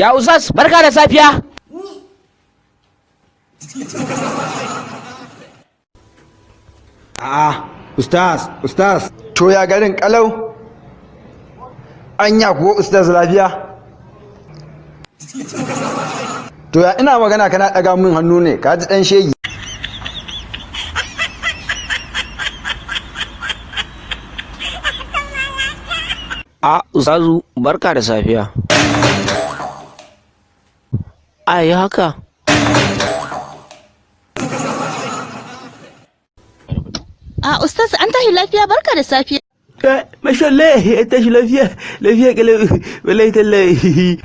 Ya Ustaz, barka da safiya. A'a, ustaz, ustaz. To ya garin kalau? Anya kuwa ustaz lafiya? To ya ina magana kana ɗaga min hannu ne, ka ji ɗan shegi. A Ustazu, barka da safiya. Ai haka. A Ustaz, an tashi lafiya, barka da safiya. Masha Allah, ya tashi lafiya, lafiya kalau, wallahi tallahi.